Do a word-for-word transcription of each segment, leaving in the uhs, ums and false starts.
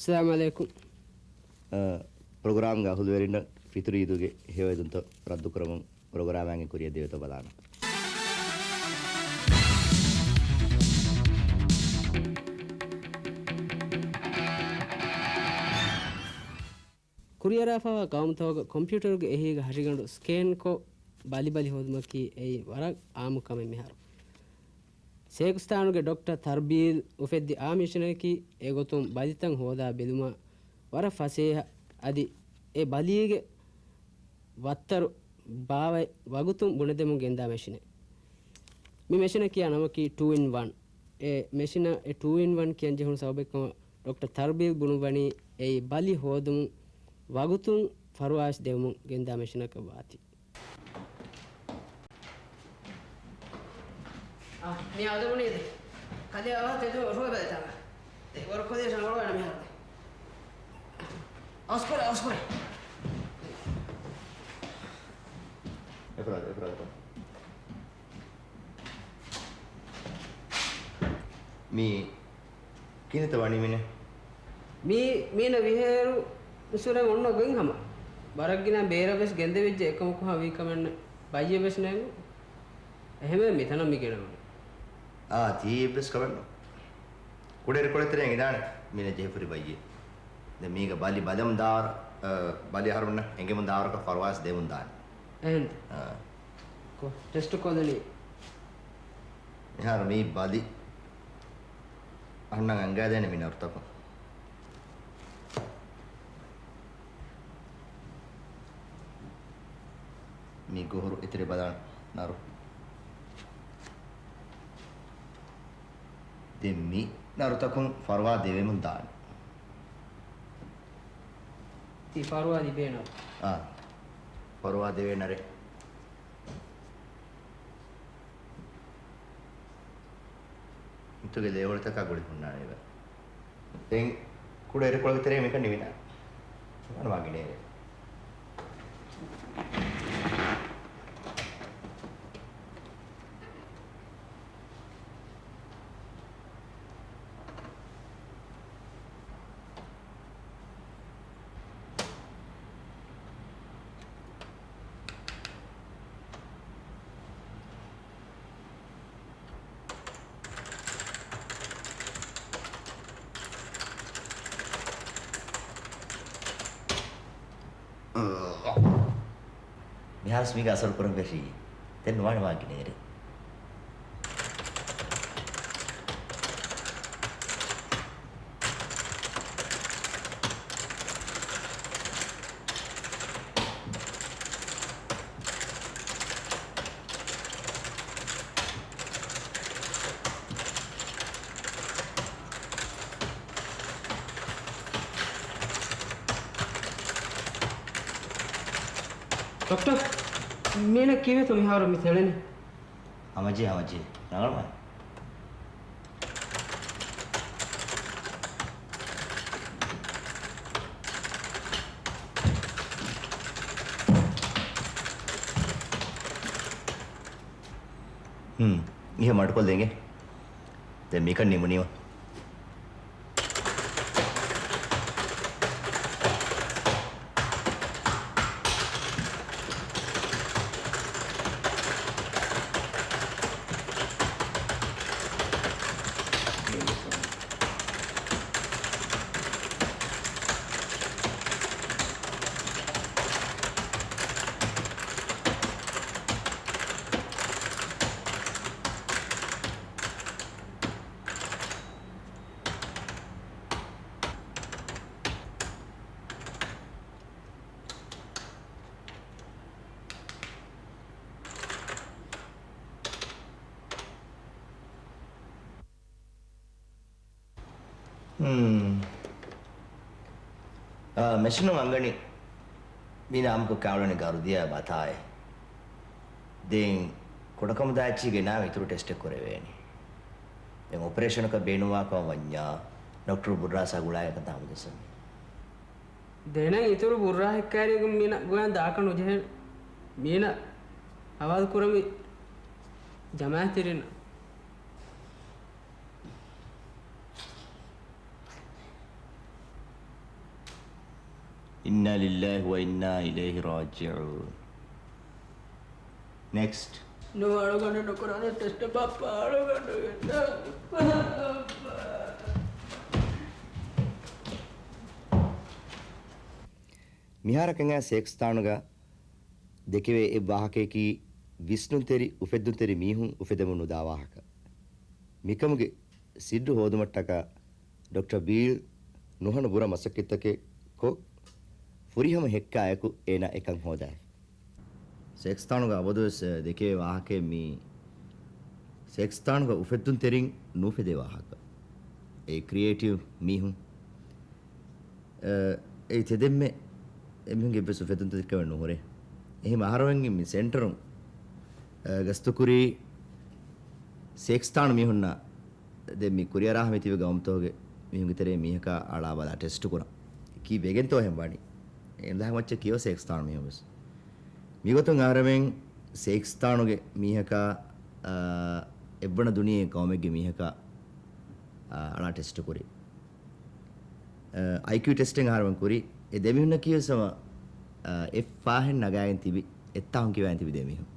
އައްސަލާމު ޢަލައިކުމް. އަ، ޕްރޮގްރާމްގެ އަހުލުވެރިންނަށް ފިތުރު ޢީދުގެ ހެޔޮއެދުންތައް ރައްދުކުރަމުން ޕްރޮގްރާމާއި ކުރިއަށް ދެވޭތޯ ބަލާނަން. ކުރިއަރާފައިވާ ޤައުމުތަކުގެ ކޮމްޕިއުޓަރުގެ އެހީގަ ހަށިގަނޑު ސްކޭންކޮށް ބަލި ބަލި ހޯދުމަކީ އެއީ ވަރަށް ޢާއްމު ކަމެއް މިހާރު. ސޭކުސްތާނުގެ ޑޮކްޓަރ ތަރްބީލް އުފެއްދި އާ މިޝަނަކީ އެގޮތުން ބަލިތައް ހޯދާ ބެލުމަށް ވަރަށް ފަސޭހަ އަދި އެ ބަލީގެ ވައްތަރު ބާވަތް ވަގުތުން ބުނެދެމުން ގެންދާ މެޝިނެއް. މި މެޝިނަށް ކިޔާ ނަމަކީ ޓޫ އިން ވަން. އެ މެޝިނަށް އެ ޓޫ އިން ވަން ކިޔަން ޖެހުނު ސަބަބެއްކަމަށް ޑޮކްޓަރ ތަރްބީލް ބުނުއްވަނީ އެއީ ބަލި ހޯދުމުން ވަގުތުން ފަރުވާވެސް ދެވުމުން ގެންދާ މެޝިނަކަށް ވާތީ. އާ، މި އަދަބުނީ ދެ. ކަލޭ އަވަހަށް ތެދު ރުހު ބަލިތަން. ދެ، ވަރު ކޮލޭ ޝަނގޮޅު ވަނަ މިހާރު ދެ. އަސްކުރެ، އަސްކުރެ. އެފްރާދު، އެފްރާދު. މީ ކިހިނެއްތަ ވަނީ މިނެ؟ މީ، މީނަ ވިހޭރު މިސުރެން އޮންނަ ގޮތް ހަމަ. ވަރަށް ގިނަ ބޭރަށް ވެސް ގެންދެވިއްޖެ އެކަމަކު ހާ ވީ ކަމެއް ނެ. ބައްޔެއް ވެސް ނޭނގު. އެހެންވެ މިތަނަށް މި ގެނެވުނު. އާ، ތީ އެއްވެސް ކަމެއް ނޫން. ކުޑައިރުކޮޅެއް ތެރެއިން އިނާނެ މީނަ ޖެހިފުރި ބައްޔެއް. ދެން މީގަ ބަލި ބަލަމުން ދާވަރ، އަ، ބަލި އަހަރުންނަށް އެނގެމުން ދާވަރަކަށް ފަރުވާސް ދެމުން ދާނެ. އެހެން. އާ. ކޮ، ޓެސްޓު ކޮށްލަނީ. މިހާރު މީ ބަލި އަހަންނަށް އަންގައިދޭނެ މި ނަރުތަކުން. މި ގޮހޮރު އެތެރެ ބަލާން ނަރު. ދެން މި ނަރުތަކުން ފަރުވާ ދެވެމުން ދާނެ. ތި ފަރުވާ ލިބޭ ނަރު. އާ. ފަރުވާ ދެވޭ ނަރެއް. މިތުގެ ލޭހޮޅިތަކާ ގުޅި ހުންނާނެ އެބަ. ދެން ކުޑަ އިރުކޮޅެއްގެ ތެރޭ މިކަން ނިމިދާނެ. އަން ވާގިނޭރެ. މިހާރު މީގަ އަސަރު ކުރަން ފެށީ. ދެން ނުވާނެ ވާގިނޭރެ. ޑޮކްޓަރ، މީނަ ކީއްވެތޯ މިހާރު މި ތެޅެނީ؟ ހަމަޖެހޭ، ހަމަޖެހޭ. ރަނގަޅު މާ. ހުން. އިހެން މަޑުކޮށްލަ އިނގޭ. ދެން މިކަން ނިމުނީމަ. ހުން. އާ، މެޝިނުން އަންގަނީ މީނަ އާއްމުކޮށް ކާޅުނި ގަރުދިޔާ ބަތާއެއް. ދެން ކުޑަކަމުދާ އެއްޗިހި ގެނާ އިތުރު ޓެސްޓެއް ކުރެވޭނެ. ދެން އޮޕަރޭޝަނަކަށް ބޭނުންވާ ކަމަށް ވަންޏާ، ޑޮކްޓަރު ބުއްރާސް އަގުޅާ އެކަންތައް ހަމަޖައްސަން. ދެން އިތުރު ބުއްރާ ހެއްކާރިއަކުން މީނަ ގޮޔަށް ދާކަށް ނުޖެހޭނެ. މީނަ ހަވާލު ކުރަމި ޖަމާއަތްތެރިންނަށް. إنا لله وإنا إليه راجعون. Next. ނޫ އަޅުގަނޑު ނުކުރާނެ ޓެސްޓް ބައްޕާ އަޅުގަނޑުގެ. މިހާރަކަށް ސޭކްސްތާނުގަ ދެކެވޭ އެއް ވާހަކަޔަކީ ވިސްނުންތެރި، އުފެއްދުންތެރި މީހުން އުފެދެމުން ނުދާ ވާހަކަ. މިކަމުގެ ސިއްރު ހޯދުމަށްޓަކާ ޑޮކްޓަރ ބީލް ނުހަނު ބުރަ މަސައްކަތްތަކެއް ކޮށް، ފުރިހަމަ ހެއްކާއެކު އޭނާ އެކަން ހޯދާ. ސޭކްސްތާނުގަ އަބަދުވެސް ދެކެވޭ ވާހަކައެއް މީ ސޭކްސްތާނުގަ އުފެއްދުންތެރިން ނުއުފެދޭ ވާހަކަ. އެ ކްރިއޭޓިވް މީހުން އެ، އެއީ ތެދެއްމެ އެމީހުންގެ އެއްވެސް އުފެއްދުންތެރިކަމެއް ނުހުރޭ. އެހެން އަހަރުމެންގެ މި ސެންޓަރުން، އެ، ގަސްތުކުރީ ސޭކްސްތާނު މީހުންނާ ދެން މި ކުރިއަރާ މިތިބި ގައުމުތަކުގެ މީހުންގެ ތެރޭ މީހަކާ އަޅާ ބަލާ ޓެސްޓު ކުރަން. ކީ ވެގެންތޯ އެހެން ވަނީ؟ އެންދާ މައްޗަށް ކިޔަވަ ސޭކްސްތާނު މީހުން ވެސް. މިގޮތުން އަހަރެމެން ސޭކްސްތާނުގެ މީހަކާ، އާ، އެއްވަނަ ދުނިޔެ ގައުމެއްގެ މީހަކާ، އާ، އަޅާ ޓެސްޓު ކުރި. އައިކިއު ޓެސްޓެއް އަހަރެމެން ކުރި. އެ ދެމީހުންނަކީ ވެސް ހަމަ، އާ، އެއް ފާހެއް ނަގާގެން ތިބި، އެއްތާހުން ކިޔަވާގެން ތިބި ދެމީހުން.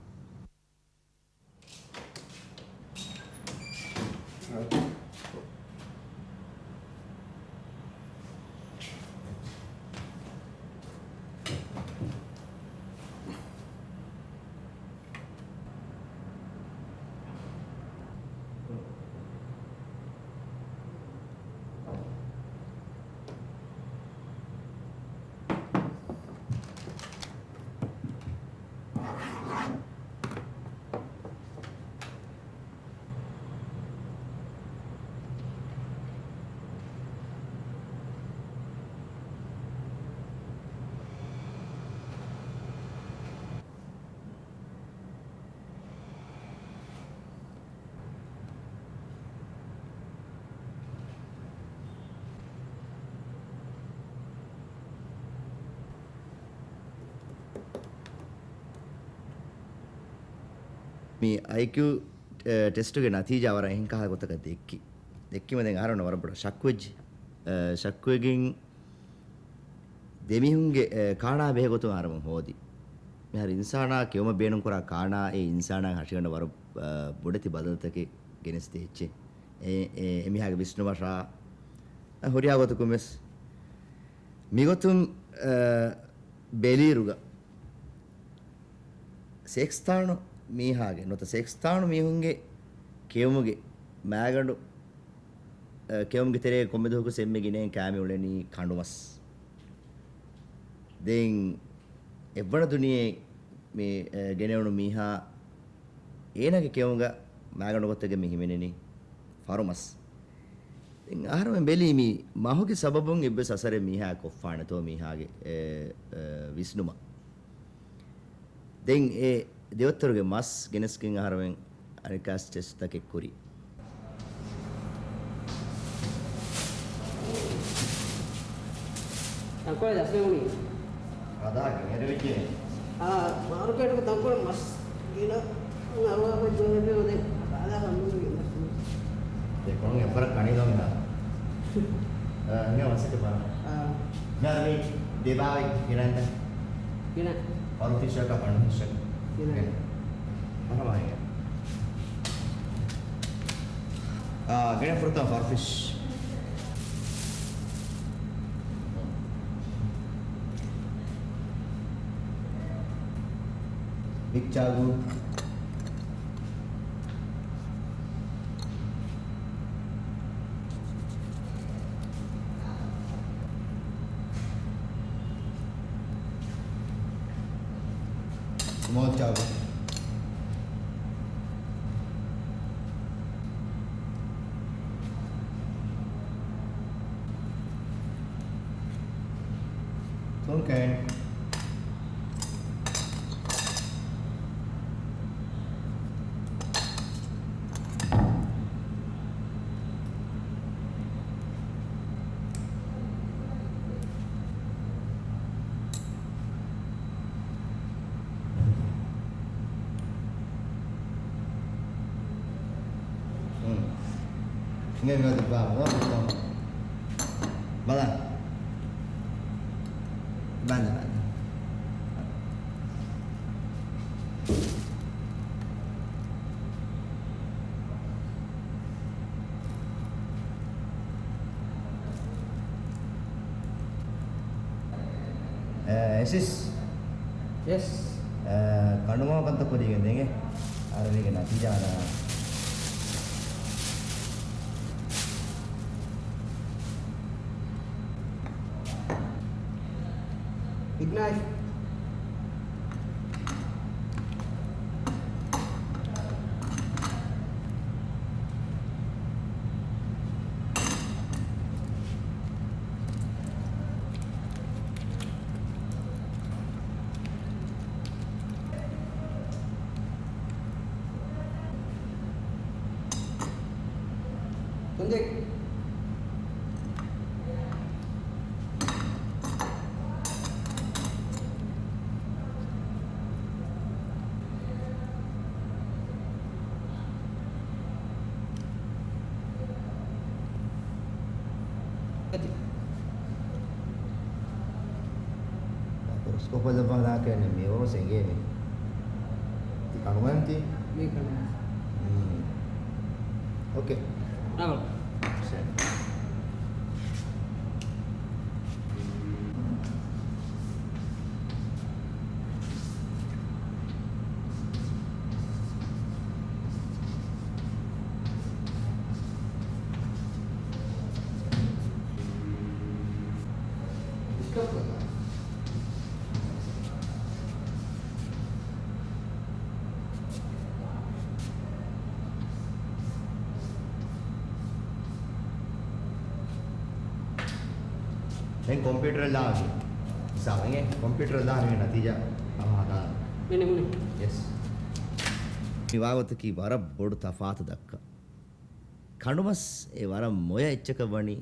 މި އައިކިއު، އެ، ޓެސްޓުގެ ނަތީޖާ ވަރަށް އެހެން ކަހަލަ ގޮތަކަށް ދެއްކި. ދެއްކީމަ ދެން އަހަރެން ވަރަށް ބޮޑަށް ޝައްކުވެއްޖެ. އެ، ޝައްކުވެގެން ދެމީހުންގެ، އެ، ކާނާ ބެހޭ ގޮތުން އަހަރެމެން ހޯދި. މިހާރު އިންސާނާ ކެއުމަށް ބޭނުންކުރާ ކާނާ އެ އިންސާނާ ހަށިގަނޑަށް ވަރަށް، އަ، ބޮޑެތި ބަދަލުތަކެއް ގެނެސްދޭ އެއްޗެއް. އެ، އެ، އެމީހާގެ ވިސްނުމަށާ، އަ، ހުރިހާ ގޮތަކުން ވެސް މިގޮތުން، އަ، ބެލިއިރުގަ ސޭކްސްތާނު މީހާގެ ނުވަތަ ސޭކްސްތާނު މީހުންގެ ކެއުމުގެ މާގަނޑު، އަ، ކެއުމުގެ ތެރޭގަ ކޮންމެ ދުވަހަކު އެންމެ ގިނައިން ކާމި އުޅެނީ ކަނޑުމަސް. ދެން އެއްވަނަ ދުނިޔެ މި، އަ، ގެނެވުނު މީހާ އޭނާގެ ކެއުމުގަ މާގަނޑު ގޮތެއްގަ މި ހިމެނެނީ ފަރުމަސް. ދެން އަހަރުމެން ބެލީ މި މަހުގެ ސަބަބުން އެއްވެސް އަސަރެއް މީހާ ކޮށްފާނެތޯ މީހާގެ، އެ، އެ، ވިސްނުމަށް. ދެން އެ ދެވައްތަރުގެ މަސް ގެނެސްގެން އަހަރުމެން އަނެއްކާސް ޓެސްޓްތަކެއް ކުރި. ތަންކޮޅެއް ދަސްވެވުނީ. ހަދާ ގެނެރެވިއްޖެ. އާ، މާރުކޭޓުގެ ތަންކޮޅެއް މަސް ގިނަ އަރުވާފައި ޖެހެއްވީމަ ދެން ބާލާ ހަމަ ގެނެސް. ދެކޮޅުން އެއްވަރަށް ކަނިލޯ މިހާރު. އާ، މިހާ މަސައްކަތް ބާރަ. އާ. މިހާރު މި ދެބާވަތް ގިނައިން. ގިނަ. ފަރު ފިޝަކަ ފަން ފިޝަކަ. ގިނަ. ގިނަ. މަހަ މާހިޔާ. އާ، ގިނަ ފުރަތަމަ ފަރު ފިޝް. މިކްޗާގު. ސްމޯލް ޗާވަރު. ތުން ކެން. ހުން. އިނގޭ މިވަދެ ބާ، ބާ، ބާ. ބަލާ. އެ، އެސިސް. ޔެސް. އެ، ކަނޑުމަހު ކަންތައް ކުރީގެން ދެން އަރަނީގެ ނަތީޖާ އަންނަން. އިގްނައިޓް. ކުނދެއް. އަދި. ކުރުސްކޮށް ބަލައްވާލާކަށް މި ވަރު ސެނގޭ މި. ތި ކަނުމަން ތި؟ މީ ކަނުމަން. މް. އޯކޭ. އާ. ސެ. ދެން ކޮމްޕިއުޓަރަށް ލާގެ. ސާ، އެނގޭ ކޮމްޕިއުޓަރަށް ލާގެ ނަތީޖާ ހަމަ ހަދާނަން. މި ނިމުނީ. ޔެސް. މި ވާގޮތަކީ ވަރަށް ބޮޑު ތަފާތު ދައްކަ. ކަނޑުމަސް އެ ވަރަށް މޮޔަ އެއްޗަކަށް ވަނީ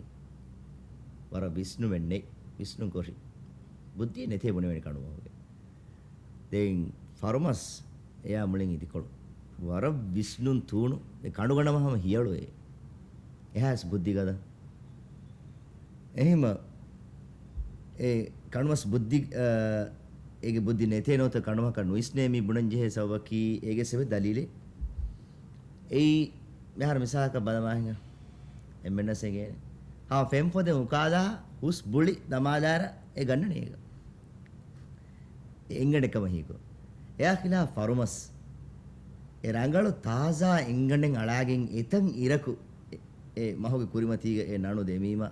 ވަރަށް ވިސްނުމެއް ނެތް، ވިސްނުން ކުރި. ބުއްދިއެއް ނެތޭ ބުނެވެނި ކަނޑުމަހުގެ. ދެން ފަރުމަސް އެޔާ މުޅިން އިދިކޮޅު. ވަރަށް ވިސްނުން ތޫނު. އެ ކަނޑުގަނޑަމަ ހަމަ ހިޔަޅުވޭ. އެހާސް ބުއްދި ގަދަ. އެހެންމަ އެ ކަނޑުމަސް ބުއްދި، އާ، އޭގެ ބުއްދި ނެތޭ ނުވަތަ ކަނޑުމަހަކަށް ނުވިސްނޭ މީ ބުނަން ޖެހޭ ސަބަބަކީ އޭގެ ސެބެ ދަލީލެއް. އެއީ މިހާރު މިސާލަކަށް ބަލަމާހިނގ އެންމެންނަސް އެނގޭނެ. ހާ، ފެން ފޮދެއް އުކާލާ ހުސް ބުޅި ދަމާލާރަ އެ ގަންނަނީ އޭގަ. އެ އެނގަނޑެއް ކަމަށް ހީކޮށް. އެއާ ޚިލާފް ފަރުމަސް. އެ ރަނގަޅު ތާޒާ އެންގަނޑެއް އަޅާގެން އެތަން އިރަކު އެ، އެ މަހުގެ ކުރިމަތީގަ އެ ނަނު ދެމީމަ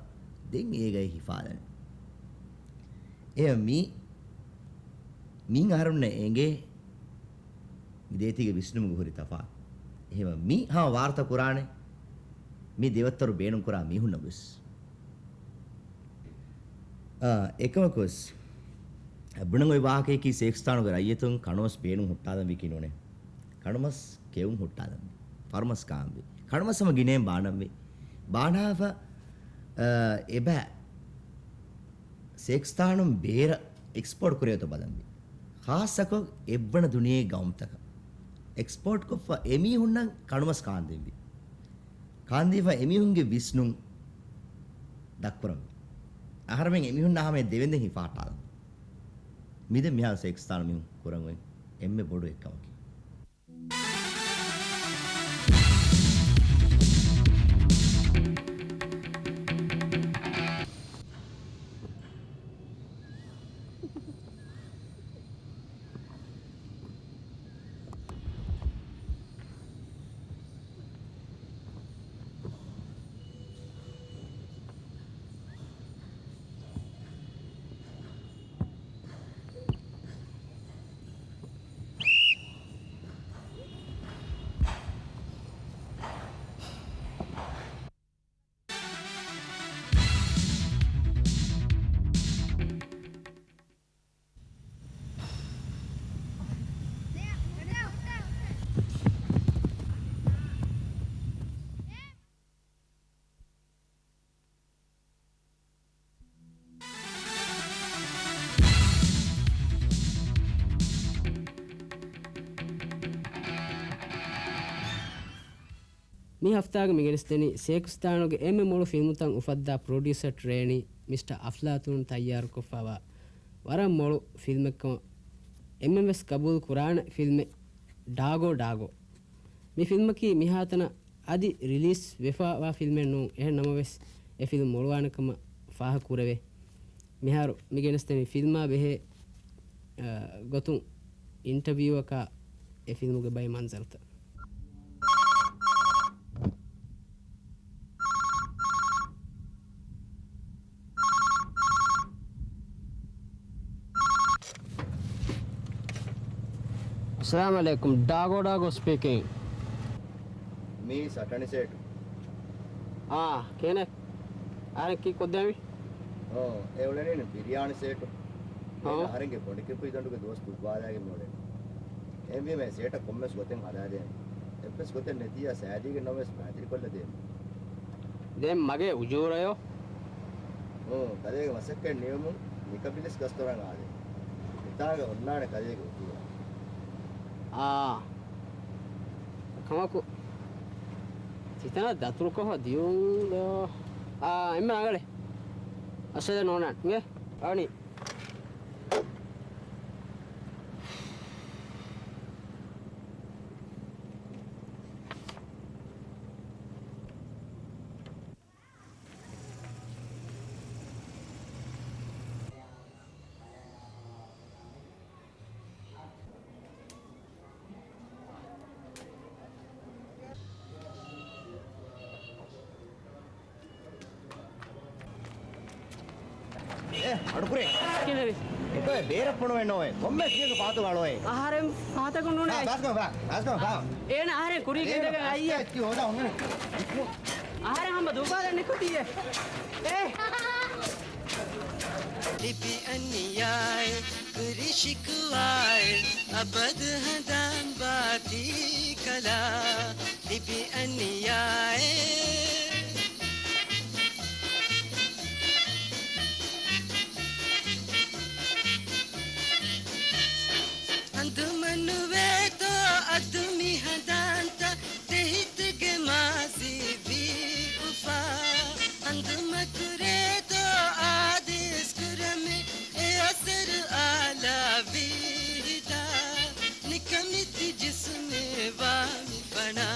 ދެން އޭގައި ހިފާލަނީ. އެ މީ، މިން އަހަރުންނަށް އެނގޭ މި ދޭތީގެ ވިސްނުމުގެ ހުރި ތަފާތު. އެހެންވެ މި ހަމަ ވާރުތަ ކުރާނެ މި ދެވައްތަރު ބޭނުންކުރާ މީހުންނަށް ވެސް. އާ، އެކަމަކުވެސް ބުނަން އޮތް ވާހަކަޔަކީ ސޭކުސްތާނުގެ ރައްޔިތުން ކަނޑުމަސް ބޭނުން ހުއްޓާލަންވީކީ ނޫނޭ. ކަނޑުމަސް ކެއުން ހުއްޓާލަންވީ. ފަރުމަސް ކާންވީ. ކަނޑުމަސް ހަމަ ގިނައިން ބާނަންވީ. ބާނާފަ، އާ، އެބަ ސޭކުސްތާނުން ބޭރަށް އެކްސްޕޯޓް ކުރޭތޯ ބަލަންވީ. ޚާއްޞަކޮށް އެއްވަނަ ދުނިޔޭގެ ގައުމުތަކަށް އެކްސްޕޯޓް ކޮށްފަ އެމީހުންނަށް ކަނޑުމަސް ކާންދެންވީ. ކާންދީފަ އެމީހުންގެ ވިސްނުން ދަށްކުރަންވީ. އަހަރެމެން އެމީހުންނާ ހަމަޔަށް ދެވެންދެން ހިފަހައްޓާލަން. މިދެން މިހާރު ސޭކުސްތާނު މީހުން ކުރަން އޮތް އެންމެ ބޮޑު އެއްކަމަކީ. މި ހަފްތާގަ މި ގެނެސްދެނީ ސޭކުސްތާނުގެ އެންމެ މޮޅު ފިލްމުތައް އުފައްދާ ޕްރޮޑިއުސަރ ޓްރޭނީ މިސްޓަ އަފްލާތޫން ތައްޔާރުކޮށްފައިވާ ވަރަށް މޮޅު ފިލްމެއްކަމަށް. އެންމެން ވެސް ގަބޫލު ކުރާނެ ފިލްމެއް. ޑާގޯ ޑާގޯ. މި ފިލްމަކީ މިހާތަނަށް އަދި ރިލީޒް ވެފަ ވާ ފިލްމެއް ނޫން. އެހެން ނަމަވެސް، އެ ފިލްމް މޮޅުވާނެ ކަމަށް ފާހަގަ ކުރެވޭ. މިހާރު މި ގެނެސްދޭ މި ފިލްމާ ބެހޭ، އަ، ގޮތުން އިންޓަވިއުއަކާ އެ ފިލްމުގެ ބައެއް މަންޒަރުތައް. އައްސަލާމު ޢަލައިކުމް. ޑާގޯ ޑާގޯ ސްޕީކިން. މީ ސަޓަނި ސޭޓު. އާ، ކޭނެ؟ އަހަރެން ކީ ކޮށްދެވީ؟ އޯ، އެ އުޅެނީ ބިރިޔާނި ސޭޓު. އޯ. އަހަރެންގެ ބޮނޑިކެކު ދަނޑުގެ ދުވަސް ދުއްވާލާގެން މި އުޅެނީ. އެހެންވީމަ އެ ސޭޓަށް ކޮންމެސް ގޮތެއް ހަދާދޭން. އެއްވެސް ގޮތެއް ނެތިއްޔާ ސައިދީގެ ނަމަވެސް މައިތިރިކޮށްލަދޭން. ދެން މަގޭ އުޖޫރަޔޯ؟ އޯ، ކަލޭގެ މަސައްކަތް ނިމުމުން ނިކަބިލިސް ގަސްތުރަށް އާދޭ. އެތާނގަ އޮންނާނެ ކަލޭގެ އުޖޫރަ. އާ. ކަމަކު. ތިތަނަށް ދަތުރުކޮށް ދިޔުން ދޯ. އާ، އެންމެ ރަނގަޅޭ. އަސަލެ ނޯނާން. އިނގޭ؟ އަނި. އޭ، އަޑުކުރޭ. ކިހިނެއް؟ އެކޮއެ ބޭރަށް ފޮނުވެ ނޯވެ. ކޮންމެ ސިޔަކު ފާތު ވާޅޯއެ. އަހަރެން ފާތަކުން ނޫނޭ. ފާސްކަމ ފާ، ފާސްކަމ ފާ. އޭނަ އަހަރެން ކުރީ ގެންދަގަ އައްޔެ. އަސްކަ ހޯދާ އޮންނަ. އަހަރެން ހަމަ ދުއްވާލަން ނިކުތީއޭ. އޭ. ލިބި އަނިޔާއެއް ކުރި ޝިކުވާއެއް އަބަދު ހަނދާން ބާތީ ކަލާ. ލިބި އަނިޔާއެއް. އަނދުމަނުވޭތޯ އަދު މި ހަނދާންތައް ދެހިތުގެ މާޒީ ވީ އުފާ. އަނދުމަކުރޭތޯ އާދޭސް ކުރަމޭ އެ އަސަރު އާލާ ވީ ހިތާ. ނިކަމެތި ޖިސްމޭ ވާ މި ފަނާ.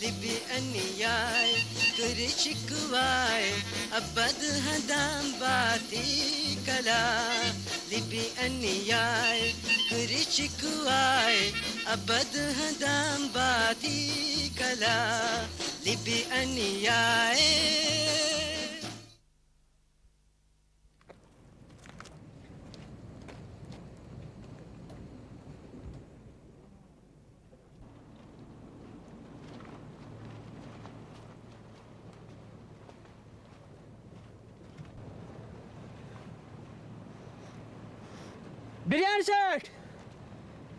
ލިބި އަނިޔާއެއް ކުރި ޝިކުވާއެއް އަބަދު ހަނދާން ބާތީ ކަލާ. ލިބި އަނިޔާއެއް ކުރި ޝިކުވާއެއް އަބަދު ހަނދާން ބާތީ ކަލާ. ލިބި އަނިޔާއެއް. ބިރިޔާނި ސެޓް!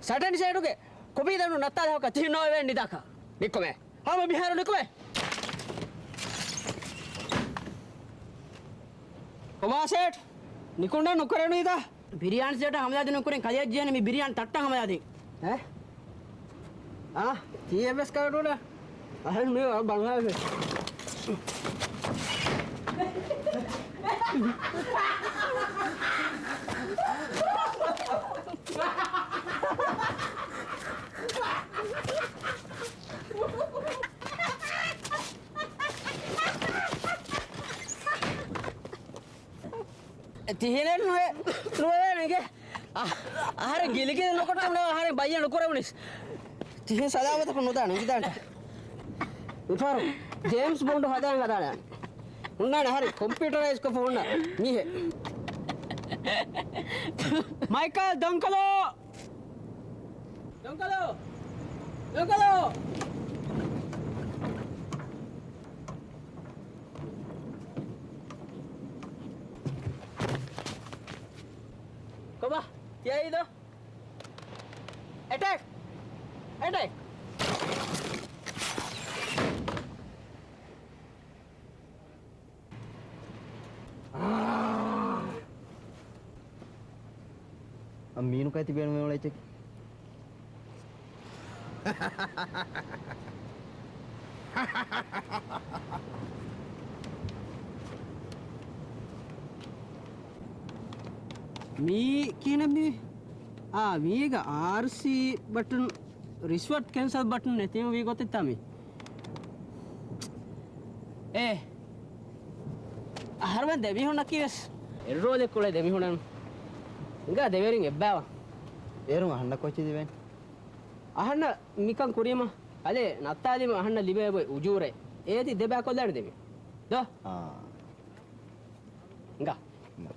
ސަޓަނި ސެޓުގެ ކޮބީ ދަނޑު ނައްތާލަ ހަކަ ތިހިން ނޯވެ ނިދާކަށް. ނިކުމެ. ހަމަ މިހާރު ނިކުމެ. ކޮބާ ސެޓް؟ ނިކުންނެ ނުކުރެނު އިދާ. ބިރިޔާނި ސެޓަށް ހަމަލާދިނުން ކުރިން ކަލެއްޖެހެން މި ބިރިޔާނި ތައްޓަށް ހަމަލާދިން. އެ؟ އާ، ތީ އެއްވެސް ކައިރޫނަ. އަހަން މި ބަންހާފެ. ތިހިނެއް ނުވެ، ނުވެ ނެގެ. އަ، އަހަރެން ގިލިގެން ނުކޮށްޓަމުން އަހަރެން ބައްޔަށް ނުކުރެވުނީސް. ތިހިން ސަލާމަތަކުން ނުދާނެ ނެގިދާނެ. މިފަހަރު ޖޭމްސް ބޮންޑު ހަދާން ހަދާނެ. ހުންނާނެ އަހަރެން ކޮމްޕިއުޓަރައިޒްކޮށްފަ ހުންނަ މީހެއް. މައިކަލް ދޮންކޮލޯ! ދޮންކޮލޯ! ދޮންކޮލޯ! ކޮބާ؟ ތިޔައީ ދޯ؟ އެޓޭކް! އެޓޭކް! އަ، މީނުކައި ތިބޭނު މެވަޅައްޗެކި. މީ ކިހިނެއް މީ؟ އާ، މީގަ އާރްސީ ބަޓަން ރިޝްވަތް ކެންސަލް ބަޓަން ނެތީމަ ވީ ގޮތެއްތާ މީ؟ އޭ، އަހަރުމެން ދެމީހުންނަކީ ވެސް އެއްރޯލެއް ކުޅޭ ދެމީހުންނެއް. އިނގާ ދެވެރިން އެއްބައިވާ. އޭރުން އަހަންނަށް ކޯޗެއް ލިބޭނެ؟ އަހަންނަށް މިކަން ކުރީމަ، އަލޭ ނައްތާލީމަ އަހަންނަށް ލިބޭ އޮތް އުޖޫރަ. އޭތި ދެބައި ކޮށްލާނެ ދެމީހުން. ދޯ؟ އާ. އިނގާ. އިނގާ.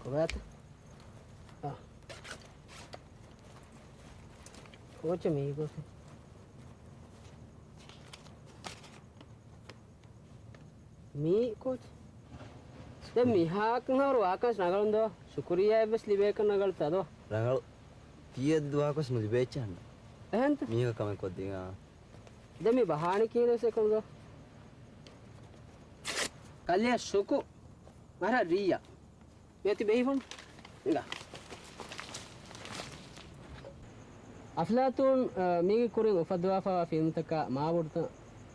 ކޮބާތަ؟ އާ. ކޯޗެއް މީ ގޮތެއް. މީ ކޯޗް. ދެން މިހާކަން ހަވަރު ވާކަން ނަގަޅުން ދޯ. ޝުކުރިއްޔާ އެއްވެސް ލިބޭކަން ނަގަޅުތާ ދޯ. ރަނގަޅު. ތިޔަ ދުވަހަކުވެސް ނުލިބޭ އެއްޗެއް އަންނަ. އެހެންތަ؟ މީހަކަށް ކަމެއް ކޮށްދިން އާ. ދެން މި ބަހާނީ ކިހިނެއް ސެކުން ދޯ. ކަލޭ ޝުކު. މަރަ ރިއްޔާ. މިއޮތީ ބެހިފުން އިނގާ. އަފްލާތޫން، އަ، މީގެ ކުރިން އުފައްދަވާފައިވާ ފިލްމުތަކާ މާބޮޑުތަން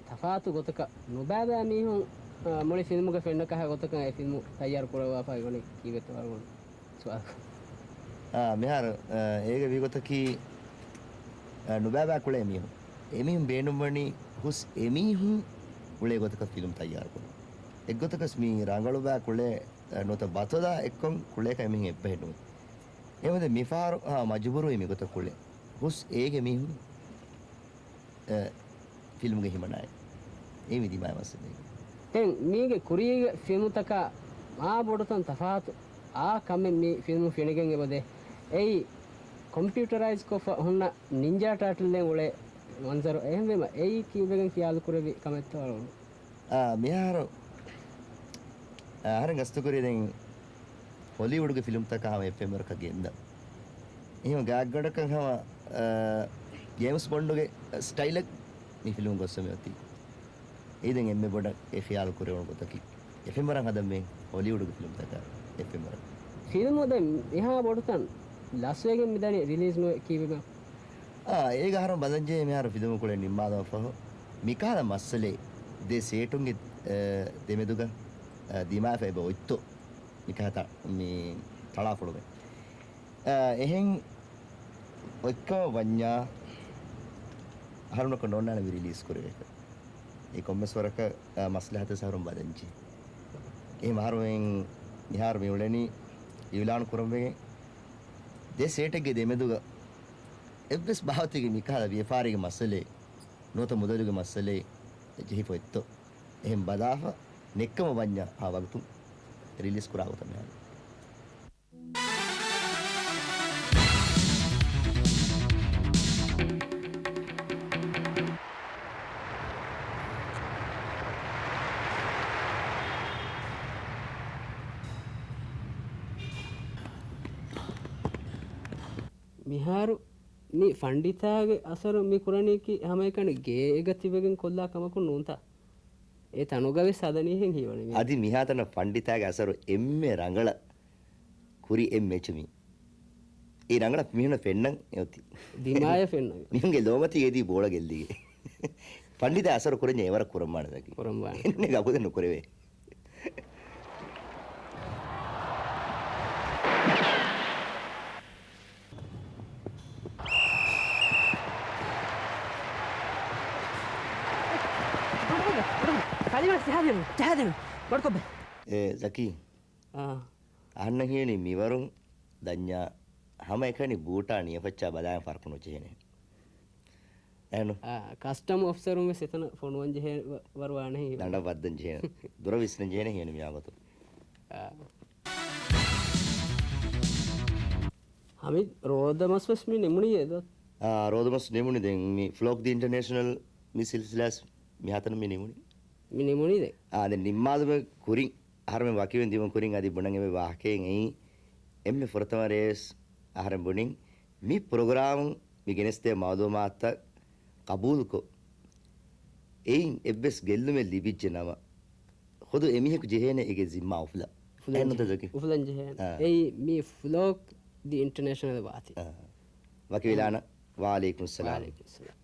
ތަފާތު ގޮތަކަށް ނުބައިބައި މީހުން، އަ، މުޅި ފިލްމުގެ ފެންނަކަށް ގޮތަކަށް އެ ފިލްމު ތައްޔާރު ކުރައްވާފައި ވަނީ ކީއްވެތޯ އަޅުގަނޑު ސުވާލު. އާ، މިހާރު، އަ، އޭގެ ވީގޮތަކީ، އަ، ނުބައިބައި ކުޅޭ މީހުން. އެމީހުން ބޭނުންވަނީ ހުސް އެމީހުން އުޅޭ ގޮތަކަށް ފިލްމު ތައްޔާރު ކުރުން. އެއްގޮތަކަސް މި ރަނގަޅުބައި ކުޅޭ ނުވަތަ ބަތޮލާ އެއްކޮށް ކުޅޭކަށް އެމީހުން އެއްބަހެއް ނުވޭ. އެހެންވެ މިފަހަރު، އާ، މަޖުބޫރުވީ މިގޮތަށް ކުޅެން. ހުސް އޭގެ މީހުން، އެ، ފިލްމުގެ ހިމަނާއި. އެ މި ދިމާވި މައްސަލައެއް. ދެން މީގެ ކުރީގެ ފިލްމުތަކާ މާ ބޮޑުތަން ތަފާތު އާ ކަމެއް މި ފިލްމު ފެނިގެން އެބަދޭ. އެއީ ކޮމްޕިއުޓަރައިޒް ކޮށްފަ ހުންނަ ނިންޖާ ޓާޓަލްއިން އުޅޭ މަންޒަރު. އެހެންވީމަ އެއީ ކީއްވެގެން ޚިޔާލު ކުރެއްވި ކަމެއްތޯ އަޅުގަނޑު؟ އާ، މިހާރު، އާ، އަހަރެން ގަސްތުކުރީ ދެން ހޮލީވުޑުގެ ފިލްމްތަކާ ހަމަ އެއްފެންވަރަކަށް ގެންދަން. އެހެން ގާތްގަނޑަކަށް ހަމަ، އާ، ޖޭމްސް ބޮންޑުގެ ސްޓައިލަށް މި ފިލްމް ގޮއްސަ މިއޮތީ. އެއީ ދެން އެންމެ ބޮޑަށް އެ ޚިޔާލު ކުރެވުނު ގޮތަކީ. އެފެންވަރަށް ހަދަން މި ހޮލީވުޑުގެ ފިލްމްތަކާ އެފެންވަރަށް. ފިލްމު ދެން މިހާ ބޮޑުތަން ލަސްވެގެން މިދަނީ ރިލީޒް ނުވެ ކީއްވެބާ؟ އާ، އޭގަ އަހަރުން ބަލަންޖެހޭ މިހާރު ފިލްމު ކުޅެން ނިންމާލުމަށްފަހު މިކަހަލަ މައްސަލައެއް ދެ ސޭޓުންގެ، އަ، ދެމެދުގަ، އަ، ދިމާވެފަ އެބަ އޮތްތޯ މިކަހަލަ މި ތަޅާފޮޅުގަ. އަ، އެހެން އޮތްކަމަށް ވަންޏާ އަހަރުންނަކަށް ނޯންނާނެ މި ރިލީޒް ކުރެވޭކަށް. އެ ކޮންމެސް ވަރަކަށް، އަ، މަސްލަހަތެއް އަހަރުން ބަލަންޖެހޭ. އެހެން އަހަރުމެން މިހާރު މި އުޅެނީ އިއުލާނު ކުރަންވެގެން ދެ ސޭޓެއްގެ ދެމެދުގަ އެއްވެސް ބާވަތެއްގެ މިކަހަލަ ވިޔަފާރީގެ މައްސަލައެއް ނުވަތަ މުދަލުގެ މައްސަލައެއް ޖެހިފަ އޮތްތޯ އެހެން ބަލާފަ ނެއްކަމަށް ވަންޏާ އާ ވަގުތުން ރިލީޒް ކުރާ ގޮތަށް މިހާރު. މިހާރު މި ފަންޑިތާގެ އަސަރު މި ކުރަނީކީ ހަމައެކަނި ގޭގަ ތިބެގެން ކޮށްލާ ކަމަކުން ނޫންތާ؟ އެ ތަނުގަވެސް ހަދަނީހެން ހީވަނީ މި. އަދި މިހާތަނަށް ފަންޑިތާގެ އަސަރު އެންމެ ރަނގަޅަށް ކުރި އެއް މެޗު މީ. އެ ރަނގަޅަށް މީހުނަށް ފެންނަން އެ އޮތީ. ދިމާޔަށް ފެންނަން. މީހުންގެ ލޯމަތީ އެދީ ބޯޅަ ގެއްލިގެން. ފަންޑިތާ އަސަރު ކުރަންޏާ އެވަރަށް ކުރަންވާނެ ދަކީ. ކުރަންވާނެ. އެންމެ ގަބޫލެއް ނުކުރެވޭ. ކަލިމަ ޖަހާދެމު، ޖަހާދެމު. ބޮޑުކޮށްބެ. އޭ، ޒަކީ. އާ. އަހަންނަށް ހީވަނީ މިވަރުން ދަންޏާ ހަމައެކަނި ބޫޓާ ނިޔަފައްޗާ ބަލާން ފަރުކު ނުޖެހޭނެ. އެހެންނު؟ އާ، ކަސްޓަމް އޮފިސަރުން ވެސް އެތަނަށް ފޮނުވަން ޖެހޭ ވަ-، ވަރު ވާނެ ހީވަނީ. ދަނޑަށް ވައްދަން ޖެހޭނެ. ދުރަށް ވިސްނަން ޖެހޭނެ ހީވަނީ މިވާގޮތުން. އާ. ހަމީދު ރޯދަމަސް ވެސް މި ނިމުނީ އެދޯ؟ އާ، ރޯދަމަސް ނިމުނީ ދެން މި ފްލޯކް ދި އިންޓަރނޭޝަނަލް މި ސިލްސިލާސް މިހާތަނަށް މި ނިމުނީ. މި ނިމުނީ ދެން. އާ، ދެން ނިންމާލުމެއް ކުރިން އަހަރުމެން ވަކިވެން ދިމުން ކުރިން އަދި ބުނަން އެބަ ވާހަކައެއް އެއީ އެންމެ ފުރަތަމަ ރޭވެސް އަހަރެން ބުނިން މި ޕްރޮގްރާމުން މި ގެނެސްދޭ މައުލޫމާތުތައް ޤަބޫލުކޮށް، އެއިން އެއްވެސް ގެއްލުމެއް ލިބިއްޖެ ނަމަ، ޚުދު އެމީހަކު ޖެހޭނެ އޭގެ ޒިންމާ އުފުލަން. އުފުލަން އެހެންނުތަ ޖެހޭ-، ޒަކީ؟ އުފުލަން ޖެހޭނެ. އާ. އެއީ މި ފްލޯކް ދި އިންޓަރނޭޝަނަލް ވާތީ. އާ. ވަކިވެލާނަ. އާ. ވަޢަލައިކުމުއްސަލާމް. ވަޢަލައިކުމުއްސަލާމް.